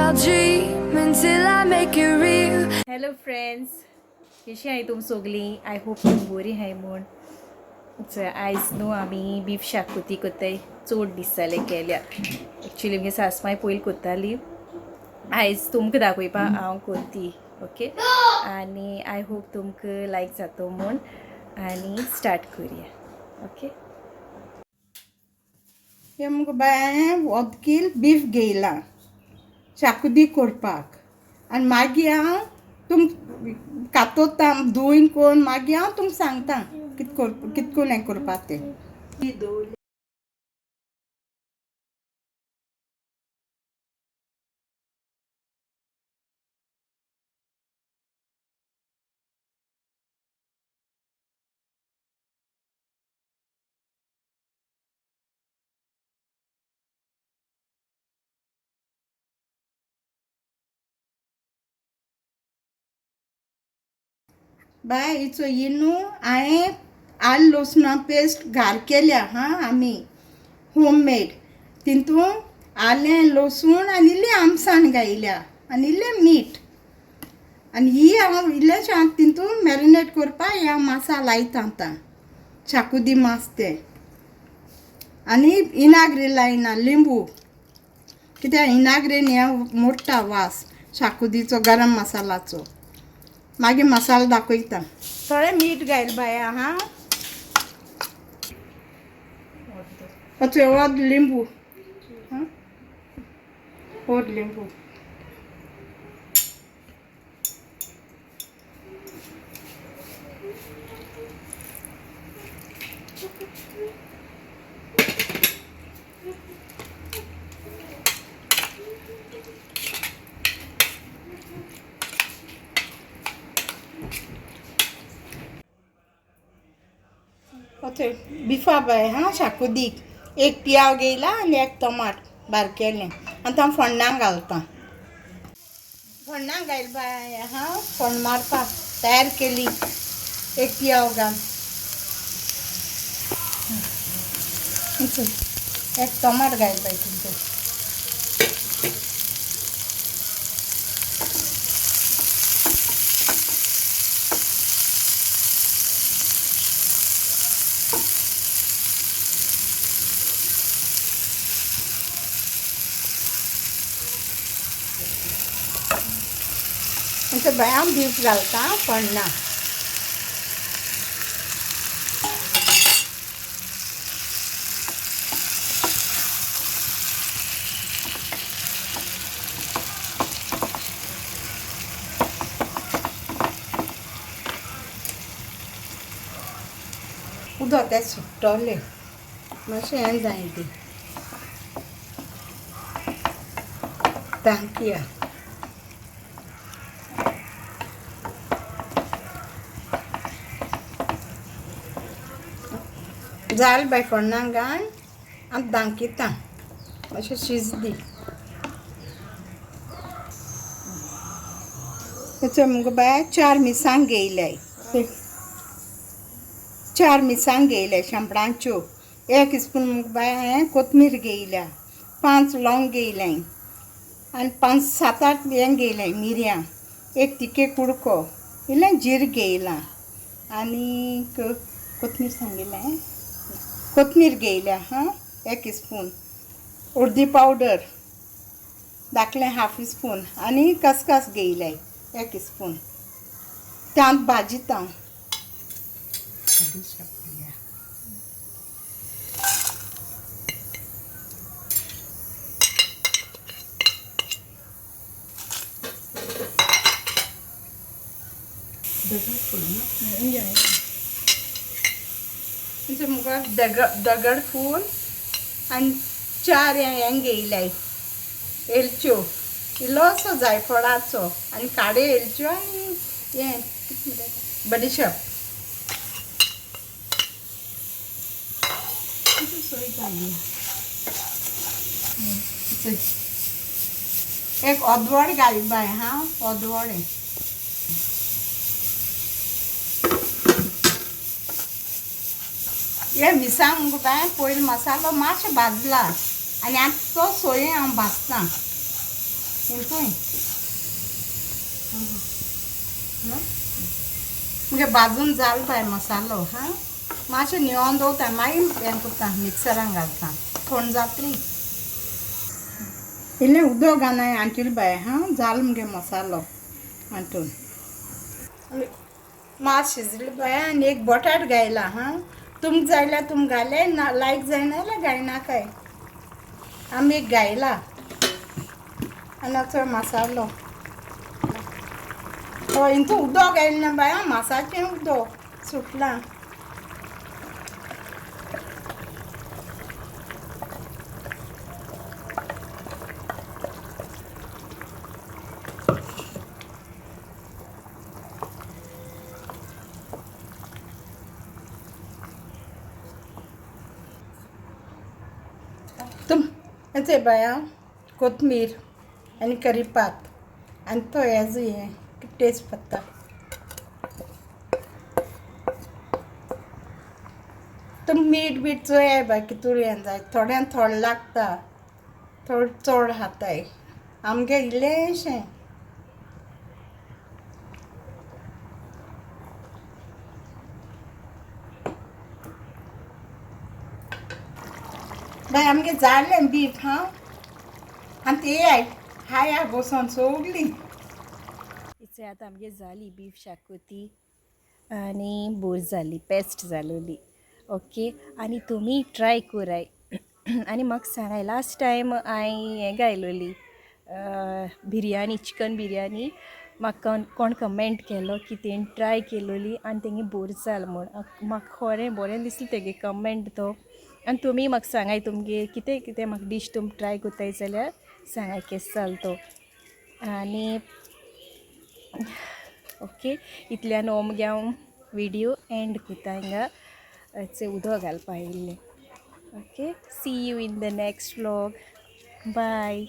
I'll dream until I make it real. Hello friends, कशी आहाय तुम सगळीं? I hope तुम बरी आहाय म्हूण. आयज न्हू आमी बीफ शाकुती कोत्ताय. चड दीस जाले केल्या. एक्चुली मुगे सासमाय पयलीं कोत्ताली. आयज तुमकां दाखयपा हांव कोत्ती. ओके, आनी I hope तुमकां लायक जातो म्हूण. आनी स्टार्ट करुया. ओके, हे मुगो बाय हांवें अर्द कील बीफ घेयलां शाकुदी करपाक. आनी मागीर हांव तुम कातोता धुवन करून मागीर हांव तुमकां सांगता कित कर कित करून हें करपाक तें. बाय हिचो ही न्हू हांवें आल्ल लसणा पेस्ट घार केल्या हां आमी होममेड. तितून आलें लसूण आनी इल्ली आमसाण घायल्या आनी इल्लें मीठ आनी ही हांव इल्लेशें हांव तितून मॅरिनेट करपाक हें हांव मासा लायता आतां शाकुदी मास तें. आनी इनाग्री लायना लिंबू, कित्याक इनाग्रेन हें मोडटा वास शाकुदीचो गरम मसालाचो. मागीर मसालो दाखयता. थोडें मीठ घायल बाया हां, अर्द लिंबू, हां अर्द लिंबू. ओके, बिफा बाय हां शाकुदीक एक पियाव घेयला आनी एक टमाट बारकेलें. आतां हांव फोण्णां घालता. फोण्णां घायल बाय हां, फोण्ण मारपाक तयार केली. एक पियाव घाल, एक टमाट घायल बाय तुमचें. बाय हांव बीफ घालता फोण्णां. उदक तें सुट्टलें मातशें हें जाय ती तांकया. जाल बाय फोण्णां घाल आनी दांकिता मातशें शिजदी. तेचो मुगो बाय चार मिरसांग घेयल्याय, चार मिरसांग घेयल्या शेंपडांच्यो. एक स्पून मुगो बाय हांवें कोथमीर घेयल्या, 5 लवंग घेयल्याय आनी 5 7 8 हें घेयल्याय मिरयां, एक तिके कुडको, इल्लें जीर घेयलां आनी कोथमीर सांगिल्लें, कोथमीर घेयल्या हां एक स्पून, हळदी पावडर धाकलें हाफ स्पून आनी खसखस घेयल्याय एक स्पून. त्यांत भाजिता. मुगो दगड फूल आनी 4 हें घेयल्याय एलच्यो, इल्लोसो जायफळाचो आनी काडे एलच्यो आनी हें कितें म्हणटा बडीशेप. सोय घाली. एक अर्दवड घाल बाय हां, अर्दवडें. हे मिरसांग मुगो बाय पयलीं मसालो मातशें भाजला आनी आतां तो सोय हांव भाजता. हितून मुगे भाजून जाल बाय मसालो. हां मातशें न्हिवोन दवरता, मागीर हें करता, मिक्सरान घालता, थंड जातली. इल्लें उदक घालना आंटील बाय. हां जाल मुगे मसालो आंटून. मात शिजली बाय आनी एक बटाट घायला. हां तुमकां जाय जाल्यार तुम घाले, ना लायक जायना जाल्यार घायनाकाय. आमी एक घायला आनी आतां मसालो. हय हितून उदक घायलें ना बाय, मासाचें उदक सुटलां. तुम हें बाया कोथमीर आनी करीपात आनी तो हेजो हें टेस्ट पत्ता. तुम मीठ बीठ चोयाय बाय कितूर हें जाय, थोड्यान थोडो लागता, थोडे चड खाताय. आमगे इल्लेंशें. बाय आमगे जालें बीफ. हां आनी ते हाया बसोन सोगलीं. इचे आतां आमगे जाली बीफ शाकोती आनी बोर जाली, पेस्ट जालोली. ओके आनी तुमी ट्राय कराय आनी म्हाका सांगाय. लास्ट टायम हांवें हें घायलोली बिरयानी, चिकन बिरयानी. म्हाका कोण कमेंट केलो की तेणी ट्राय केलोली आनी तेंगे बोर जाल म्हूण. म्हाका खरें बरें दिसलें तेगे कमेंट तो. आनी तुमी म्हाका सांगाय तुमगे कितें कितें म्हाका डीश तुमी ट्राय करताय जाल्यार सांगाय केसो जालो तो. आनी ओके इतल्यान हो मुगे हांव विडियो एंड करता. हिंगा उदक घालपा आयिल्लें. Okay, see you in the next vlog. Bye.